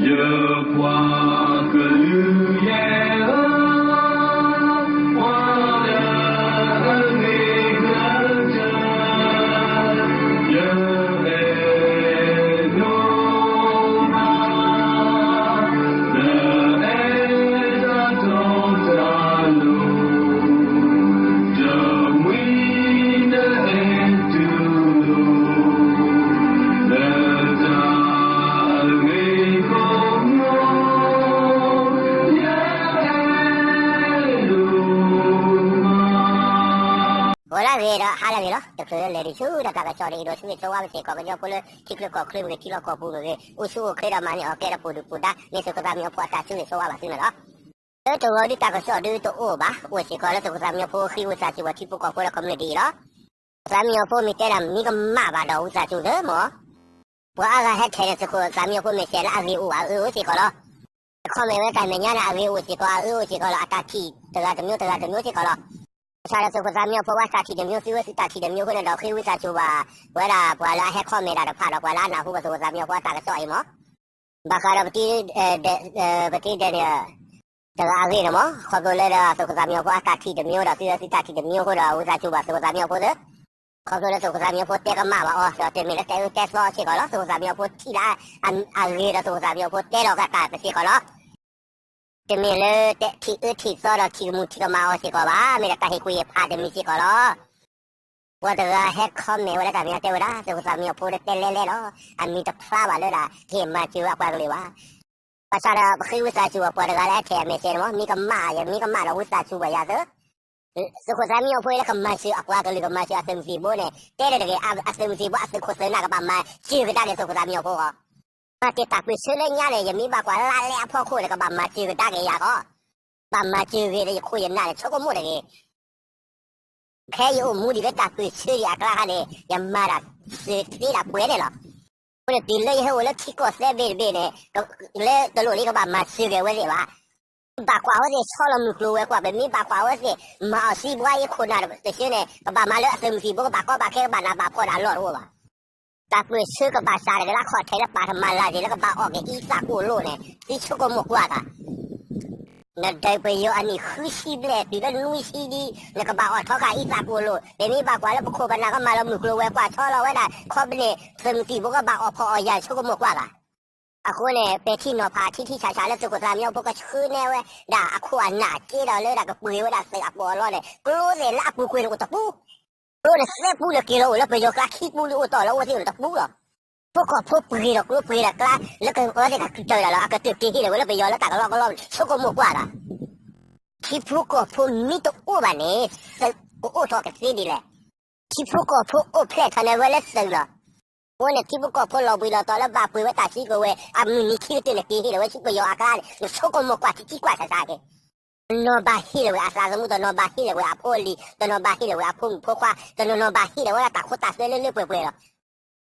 ယပှၤကလုာ်ယဲၢ်ဧၢ, ပှၤလၢအဂ့ၤကတၢၢ်, ယအဲၣ်ဒိးမၤ ဂီၤလၢအဂ့ၤဒီးဟါလၢအဂ့ၤလီၤ. တချုးလၢလဲၤဒံးဆူတၢ်ကစီၣ်ဒ်အံၤဒီး ဆူဂ့ၤဆိဝါပစ့ၢ်ကီး ကညီဖိလၢထံချၢကီၢ်ချၢမ့ၢ်ဂ့ၤ ထံလီၢ်ကီၢ်ပူၤမ့ၢ်ဂ့ၤ အိၣ်ဆူၣ်အိၣ်ချ့ဒီးမၤန့ၢ်အီၣ်ကဲဒီးပူၤဒုၣ်ပူၤဒါ မ့ၢ်သုးခိၣ်သးမံအီဖိအတၢ်ဆူဂ့ၤဆိဝါဘၣ်သုန့ၣ်လီၤ. လၢတဂီၤဒုးတၢ်ကစီၣ်ဒုးတအိၣ်ဘၣ် အိၣ်စ့ၢ်ကီးလၢသုးခိၣ်သးမံအီဖိဃ့ဝံသးစူၤဝဲထံဖိကီၢ်ဖိဒီးကမျၢၢ်ဒ်အံၤလီၤ. သုးခိၣ်သးမံအီဖိမ့ၢ်တဲဒၣ်မ့ၢ်ကမၣ်ဘၣ်ဒီးဝံသးစူၤသၢမီၤ ပှၤအါဂၤဟဲထဲးန့ၣ် သုးခိၣ်သးမံအီဖိမ့ၢ်စဲးလၢအဂ့ၤအိၣ်ဘၣ်အအၢအိၣ်စ့ၢ်ကီးလီၤ. ခီမ့ၢ်ဝဲတၢ်မဲာ်ညါန့ၣ် အဂ့ၤအိၣ်စ့ၢ်ကီး အအၢအိၣ်စ့ၢ်ကီးလီၤ. အတၢ်ထံၣ်တဂၤတမျိုးတဂၤတမျိုးစ့ၢ်ကီးလီၤ. ဘၣ်ဆၣ်ဒီးသုးခိၣ်သးမံအီဖိဝဲတၢ်ထံၣ်တမျိုး သုဝဲသုတၢ်ထံၣ်တမျိုးအဃိန့ၣ်ဒီး ဃ့ဝံသးစူၤဘၣ်ဝဲဒၣ်ပှၤလၢအဟဲခီမ့ၢ်တၢ်တဖၣ်ဒီး ပှၤလၢအနၢ်ဟူဘၣ်သုးခိၣ်သးမံအီဖိအတၢ်ကစီၣ်အံၤမီၤ ဘၣ်ဃးဒီးပတံၤဒဲးန့ၣ် တဂၤအဂ့ၢ်န့ၣ်မီၤ ခီဖျိလၢဒီးသုးခိၣ်သးမံအီဖိအတၢ်ထံၣ်တမျိုးဒီး သုဝဲသုတၢ်ထံၣ်တမျိုးအဃိဒီး ဝံသးစူၤဘၣ်သုးခိၣ်သးမံအီဖိသၢ ခီဖျိလၢသုးခိၣ်သးမံအီဖိတဲကမၣ်ဘၣ်အီၤ ဒီးတမ့ၢ်လၢတဲအၢတဲသီစ့ၢ်ကီးလီၤ. သုးခိၣ်သးမံအီဖိထံၣ်လၢအဂ့ၤဒီးသုးခိၣ်သးမံအီဖိတဲလီၤက့ၤတၢ်စ့ၢ်ကီးလီၤ. တမ့ၢ်လၢတဲထံၣ်အၢထံၣ်သီဒီးထံၣ်ကမူၣ်ထံၣ်ကမၣ်အီၤစ့ၢ်ကီးဘၣ်, မ့ၢ်ဒီးတၢ်ဟ့ၣ်ကူၣ်ဟ့ၣ်ဖးတမံၤစ့ၢ်ကီးလီၤ. ပှၤတဂၤဟဲ comment ဝဲလၢတၢ်မဲာ်ညါတဲဝဲဒၣ် သုးခိၣ်သးမံအီဖိတဲလဲၣ်လဲၣ်လီၤ. အမံၤတဖျါဘၣ်လၢဒၣ် ဟ့ၣ်မၤစၢၤဝဲအပှၤကလုာ်ဘၣ်. ဘၣ်ဆၣ်ဒီးပဃ့ဝံသးစူၤဘၣ်ပှၤတဂၤလၢအထဲးအမဲာ်တဲန့ၣ်မီၤ မ့ၢ်ကမၣ်ယမ့ၢ်ကမၣ်ဒီး ဝံသးစူၤဘၣ်ယၤသၢ သုးခိၣ်သးမံအီဖိလၢကမၤစၢၤအပှၤကလုာ် ကမၤစၢၤအသုးမုၢ်သံၣ်ဘိန့ၣ် တဲဒၣ်တဂ့ၤ အသုးမုၢ်သံၣ်ဘိအသုးခိၣ်သုးနၢ်ကဘၣ်မၤစၢၤကဒါက့ၤသုးခိၣ်သးမံအီဖိအီၤ. ဘၣ်တ့ၢ်တၢ်ပၢၢ်ဆၢလၢညါန့ၣ် ယမ့ၢ်ဘၣ်ကွၢ်လါလဲအဖီခိၣ်န့ၣ် ကဘၣ်မၤစၢၤကဒါက့ၤယၤဃီ, ဘၣ်မၤစၢၤဂ့ၤဒီးယခိၣ်ယနၢ်န့ၣ် ဆိကမိၣ်တဂ့ၤ ခဲအံၤယအိၣ်မူဒံးလၢတၢ်ပၢၢ်ဆၢဒံးအကျါခါန့ၣ် ယမၤတၢ်စၢၤသ့ဒၣ်ပှဲၤန့ၣ်လီၤ. အဃိန့ၣ် တုၤလၢယဟဲအိၣ်လၢထံကီၢ်သၢဘ့ၣ်တဘ့ၣ်န့ၣ် လၢတလိၣ်လၢယကဘၣ်မၤစၢၤက့ၤအဝဲသ့ၣ်ဘၣ်. ဘၣ်ကွၢ်ဝဲသ့ၣ်ဆီလီၤမုၢ်ကျိၤဝဲၤကွာ် ပမ့ၢ်ဘၣ်ကွၢ်ဝဲသ့ၣ် မၤအီၤစံးဘှါယခိၣ်နၢ်တဆၢန့ၣ် ကဘၣ်မၤလၢအသုးမုၢ်သံၣ်ဘိ ကဘၣ်ကီဘၣ်ခဲ ကဘၣ်နးဘၣ်ဖှီၣ်ဒၣ်လီၢ်တအိၣ်ဘၣ်. တၢ်ပၢၢ်ဆၢကဘၣ်စးတဂ့ၤလၢအခီၣ်ထံးလၢပာ်တမၤလၢ်က့ၤ လၢကဘၣ်အီၣ်က့ၤအံသၣ်ကိၣ်လိၣ်န့ၣ် သုဆိကမိၣ်ကွၢ်သး နဒုးပယီၤအနံၣ်ဃုဆံဘျဲၣ်တုၤလၢနွံဆံဒံး နကဘၣ်အီၣ်ထီဃာ်အံသၣ်ကိၣ်လိၣ် ပမ့ၢ်ဘၣ်ကွၢ်လၢပခိၣ်ပနၢ်ကမၤလီၤမုၢ်ကျိၤဝဲၤကွာ်ဆီလီၤဝဲဒၣ် ခီပနံၣ်သုးမုၢ်သံၣ်ဘိကဘၣ်အီၣ်ဖီၣ်အီၣ်ယာ် ဆိကမိၣ်ကွၢ်သး. အဃိန့ၣ် ပဲာ်ထံနီၤဖးထံထံဆးဆးလၢသုးခိၣ်သးမံအီဖိကဆှၢန့ၢ်ဝဲဒၣ်အခိၣ်အနၢ် ကဲဒီးလၢဒၣ်ကပှ့ၤဝဲဒၣ်သုးအပီးအလီန့ၣ် ကျိသ့ၣ်လၢအပူၤကွံာ်န့ၣ်အိၣ်တပူၤ ကျိန့ၣ်သၢပူၤန့ၣ်က့ၤလီၤအိၣ်လၢပယီၤကျါ ခံပူၤန့ၣ်အိၣ်တီၢ်လၢအဝဲသ့ၣ်န့ၣ်တပူၤလီၤ. ဖိကီၢ်ဖိပှ့ၤဒီးကျိပှ့ၤဒီးကျါ လၢကဝဲသ့ၣ်ကကတၢၢ်တၢ်လီၤ အကတၢၢ်က့ၤဟ့ၣ်လီၤဝဲလၢပယီၤလၢတၢ်ကလီကလီန့ၣ် ဆိကမိၣ်ကွၢ်သး. ထံဖိကီၢ်ဖိမ့ၢ်တအိၣ်ဘၣ်န့ၣ် သုးကအိၣ်ထီၣ်ကသ့ဒ်လဲၣ်. ထံဖိကီၢ်ဖိအိၣ်ဖျဲၣ်ထီၣ်န့ၢ်ဝဲလၢသုးလီၤ. အဃိန့ၣ် ထံဖိကီၢ်ဖိလီၤဘှံးလီၤတီၤလၢဘၣ်ပှ့ၤဝဲတၢ်စုကဝဲၤ အမုၢ်နံၤခံကတၢၢ်န့ၣ်က့ၤဟ့ၣ်လီၤဝဲဆူပယီၤအကျါန့ၣ် နဆိကမိၣ်ကွၢ်ထံထံကွၢ်ဆးဆးက့ၤ တနီၤဘၣ်ဟ့ၣ်လီၤဝဲအသးသမူ တနီၤဘၣ်ဟ့ၣ်လီၤဝဲအဖိအလံၤ တနီၤဘၣ်ဟ့ၣ်လီၤဝဲအဖိမုၣ်ဖိခွါ တနီၤနီၤဘၣ်ဟ့ၣ်လီၤဝဲဒၣ်တၢ်ခိတၢ်သွဲလၢလၢပှဲၤပှဲၤလီၤ.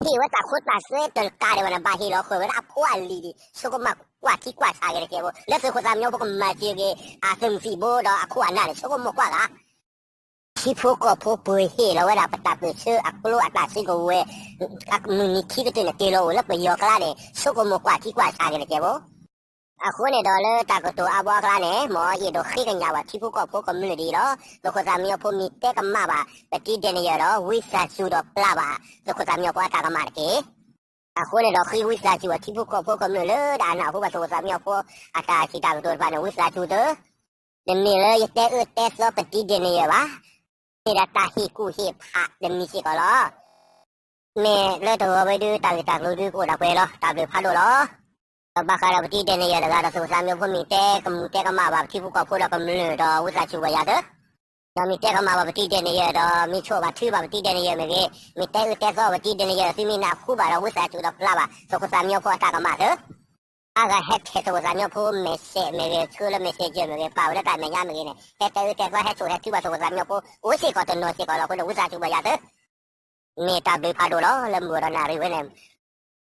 ဟ့ၣ်ဝဲတၢ်ခိတၢ်သွဲတကးဒံးဘၣ်န့ၣ် ဘၣ်ဟ့ၣ်လီၤဃုာ်ဝဲဒၣ်အဖိအလံၤဒံး ဆိကမိၣ်ကွၢ်ထံကွၢ်ဆးက့ၤတကဲးဖိ လၢသုးခိၣ်သးမံအီဖိကမၤစၢၤက့ၤ အသုးမုၢ်သံၣ်ဘိဒီးအခိၣ်အနၢ်န့ၣ် ဆိကမိၣ်ကွၢ်သး ထံဖိကီၢ်ဖိပှ့ၤဟ့ၣ်လီၤဝဲဒၣ်ပတၢ်ပၢၢ်ဆၢအကျိအတၢ်စုကဝဲၤ မုၢ်နံၤခံကတၢၢ်န့ၣ်က့ၤလီၤအိၣ်လၢပယီၤကျါန့ၣ် ဆိကမိၣ်ကွၢ်ထံကွၢ်ဆးက့ၤတကဲးဖိ အဃိန့ၣ်ဒီးလၢတၢ်ကတိၤအါဘီအကျါန့ၣ် မ်ယအဲၣ်ဒိးဃ့ကညးဘၣ်ထံဖိကီၢ်ဖိကမျၢၢ်ဒ်အံၤလီၤ. သုးခိၣ်သးမံအီဖိမ့ၢ်တဲကမၣ်ဘၣ် ပတံၤဒဲးနယၢၤဒီး ဝံသးစူၤဒီးပျၢ်ဘၣ် သုးခိၣ်သးမံအီဖိအတၢ်ကမၣ်တက့ၢ်. အဃိန့ၣ်ဒီးဃ့ဝံသးစူၤဘၣ်ထံဖိကီၢ်ဖိကမျၢၢ်လၢ တၢ်အနၢ်ဟူဘၣ်သုးခိၣ်သးမံအီဖိ အတၢ်စံးတၢ်ကတိၤတဖၣ်န့ၣ် ဝံသးစူၤတၢ် တမ့ၢ်လၢယတဲအၢတဲသီပတံၤဒဲးနယၢၤဘၣ်. မ့ၢ်ဒၣ်တၢ်ဟ့ၣ်ကူၣ်ဟ့ၣ်ဖးတမံၤစ့ၢ်ကီးလီၤ. မ့ၢ်လၢတဂီၤဝဲဒုး တၢ်ဂ့ၢ်တၢ်ကျိၤဒုးကအိၣ်ဒၣ်ပှဲၤလီၤ. တၢ်ဘျုးဖးဒိၣ်လီၤ. ဒီးဘၣ်ဃးဒီးပတံၤဒဲးနယၢၤတဂၤဒီး သုးခိၣ်သးမံအီဖိမ့ၢ်တဲကမူၣ်တဲကမၣ်ဘၣ်ပထံဖိကီၢ်ဖိဒီးကမျၢၢ်ဒီး ဝံသးစူၤဘၣ်ယၤတၢ် ဒီးမ့ၢ်တဲကမၣ်ဘၣ်ပတံၤဒဲးနယၢၤဒီး မ့ၢ်ဆိၣ်ဘၣ်ထုဘၣ်ပတံၤဒဲးနယၢၤမ့ၢ်ဂ့ၤ, မ့ၢ်တဲအၢတဲသီပတံၤဒဲးနယၢၤ သုမ့ၢ်နၢ်ဟူဘၣ်ဒီး ဝံသးစူၤဒီးပျၢ်ဘၣ် သုးခိၣ်သးမံအီဖိအတၢ်ကမၣ်သၢ အါဂၤဟဲထဲးသုးခိၣ်သးမံအီဖိ message မ့ၢ်ဂ့ၤ, ဆှၢလၢ messenger မ့ၢ်ဂ့ၤ, ပာ်ဝဲလၢတၢ်မဲာ်ညါမ့ၢ်ဂ့ၤန့ၣ် ဟဲတဲအၢတဲသီ ဟဲဆိၣ်ဟဲထုဘၣ်သုးခိၣ်သးမံအီဖိ အိၣ်စ့ၢ်ကီးတနီၤစ့ၢ်ကီးလီၤ. အဃိန့ၣ် ဝံသးစူၤဘၣ်ယၤသၢ မ့ၢ်တၢ်ဘျုးဖးဒိၣ်လီၤ. လၢမုၢ်ဂီၤဒီးနၣ်ရံၣ်ဝဲန့ၣ်